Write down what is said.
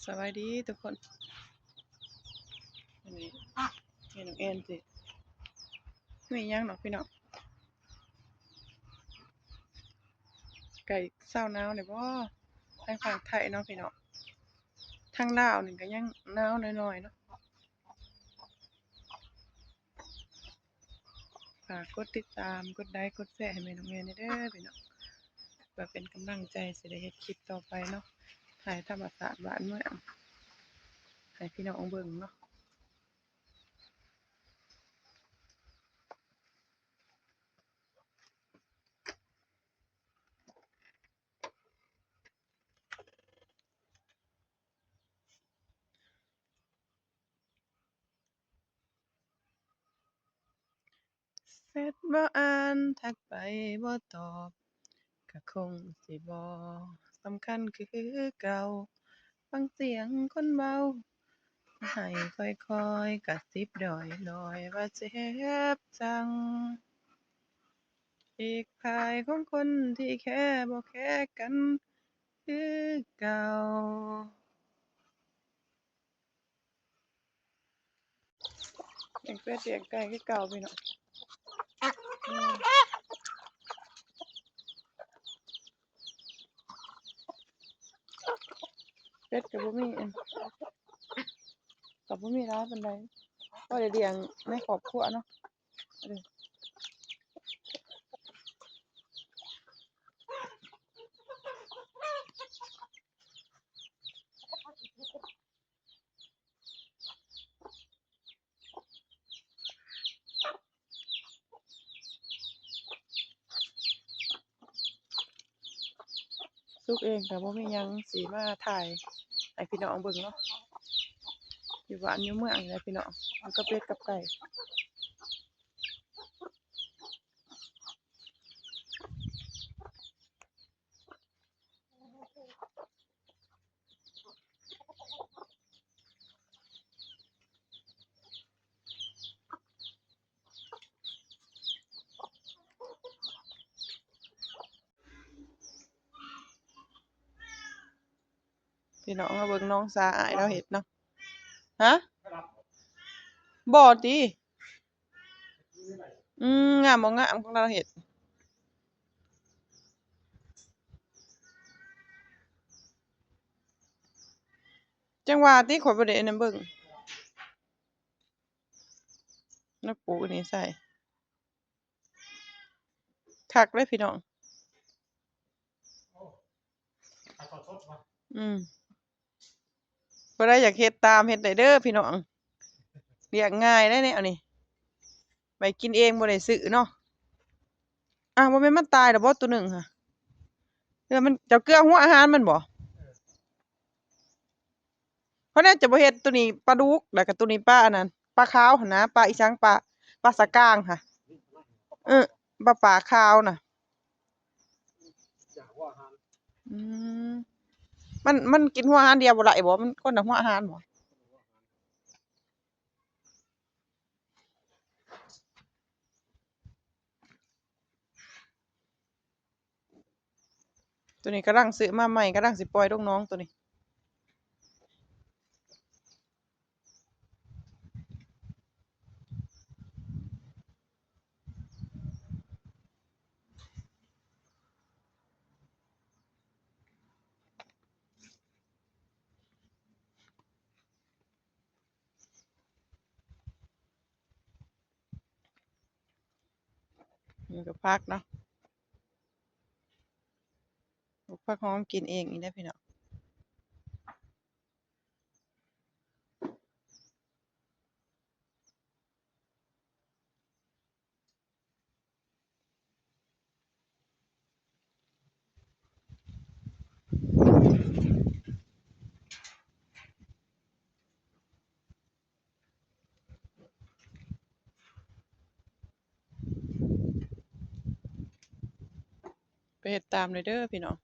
ສະບາຍດີທຸກຄົນ ມື້ນີ້ແມ່ນ້ອງແອນຊິ ມີຫຍັງດອກພີ່ນ້ອງ ໃກ້ເຊົາໜາວແລ້ວບໍ່ ທາງຝັ່ງໄທເນາະພີ່ນ້ອງ ທາງລາວນີ້ກໍຍັງໜາວໜ້ອຍໆເນາະ. ຝາກກົດຕິດຕາມ ກົດໄລ ກົດແຊໃຫ້ແມ່ນ້ອງແອນແດ່ເດີພີ່ນ້ອງ ເພື່ອເປັນກຳລັງໃຈຊິໄດ້ເຮັດຄລິບຕໍ່ໄປເນາະ ຖ່າຍທຳມະຊາດບ້ານເມືອງໃຫ້ພີ່ນ້ອງເບິ່ງເນາະ. ແຊັດບໍ່ອ່ານ ທັກໄປບໍ່ຕອບ ກະຄົງຊິບໍ່ສຳຄັນຄືເກົ່າ ຟັງສຽງຄົນເວົ້າ ໃຫ້ຄ່ອຍໆກະຊິບດ້ອຍໆ ວ່າເຈັບຈັ່ງ ອີກຝ່າຍຂອງຄົນທີ່ແຄບໍ່ແຄກັນຄືເກົ່າ. ລ້ຽງเป็ດລ້ຽງໄກ່ຄືເກົ່າພີ່ນ້ອງ ອືມ ເປັດກໍບໍ່ມີ ອັນ ກໍບໍ່ມີຫຼາຍປານໃດ ພໍໄດ້ລ້ຽງໃນຄອບຄົວເນາະ. ສຸກເອງກໍບໍ່ມີຫຍັງຊິມາຖ່າຍໃຫ້ພີ່ນ້ອງເບິ່ງເນາະ ຢູ່ບ້ານຢູ່ເມືອງນີ້ແຫຼະພີ່ນ້ອງ ຢູ່ກັບເປັດກັບໄກ່. ພີ່ນ້ອງມາເບິ່ງນ້ອງສາອ້າຍລາວເຮັດເນາະ. ຮະ? ບໍ່ຕິ? ອືມ ງາມບໍ່ງາມຂອງລາວເຮັດ ຈັ່ງວ່າຕິ ຂ້ອຍບໍ່ໄດ້ອັນນັ້ນເບິ່ງ ລາວປູກອັນນີ້ໃສ່ ຄັກເລີຍພີ່ນ້ອງ. ອືມ ຜູ້ໃດຢາກເຮັດຕາມເຮັດໄດ້ເດີພີ່ນ້ອງ ລ້ຽງງ່າຍໄດ໋ແນວນີ້ ໄວ້ກິນເອງ ບໍ່ໄດ້ຊື້ເນາະ. ອ້າວ ບໍ່ແມ່ນມັນຕາຍແລ້ວບໍ່ ໂຕໜຶ່ງຫະ? ເອີ ມັນ ເຈົ້າເກືອຫົວອາຫານມັນບໍ່? ເພາະແນວຈະບໍ່ເຮັດໂຕນີ້ປາດຸກ ແລ້ວກໍໂຕນີ້ປາອັນນັ້ນ ປາຂາວຫັ້ນນະ ປາອີ່ສັງ ປາ ປາສະກາງຫະ ເອີ ປາ ປາຂາວນະ. ອືມ ມັນ ມັນກິນຫົວອາຫານດຽວບໍ່ໄດ້ບໍ່? ມັນຄົນລະຫົວອາຫານບໍ່? ໂຕນີ້ກຳລັງຊື້ມາໃໝ່ ກຳລັງຊິປ່ອຍລົງໜອງໂຕນີ້. ນີ້ກໍຜັກເນາະ ປູກຜັກຫອມກິນເອງອີກເດ້ພີ່ນ້ອງ. ໄປເຮັດຕາມເລີຍເດີພີ່ນ້ອງ.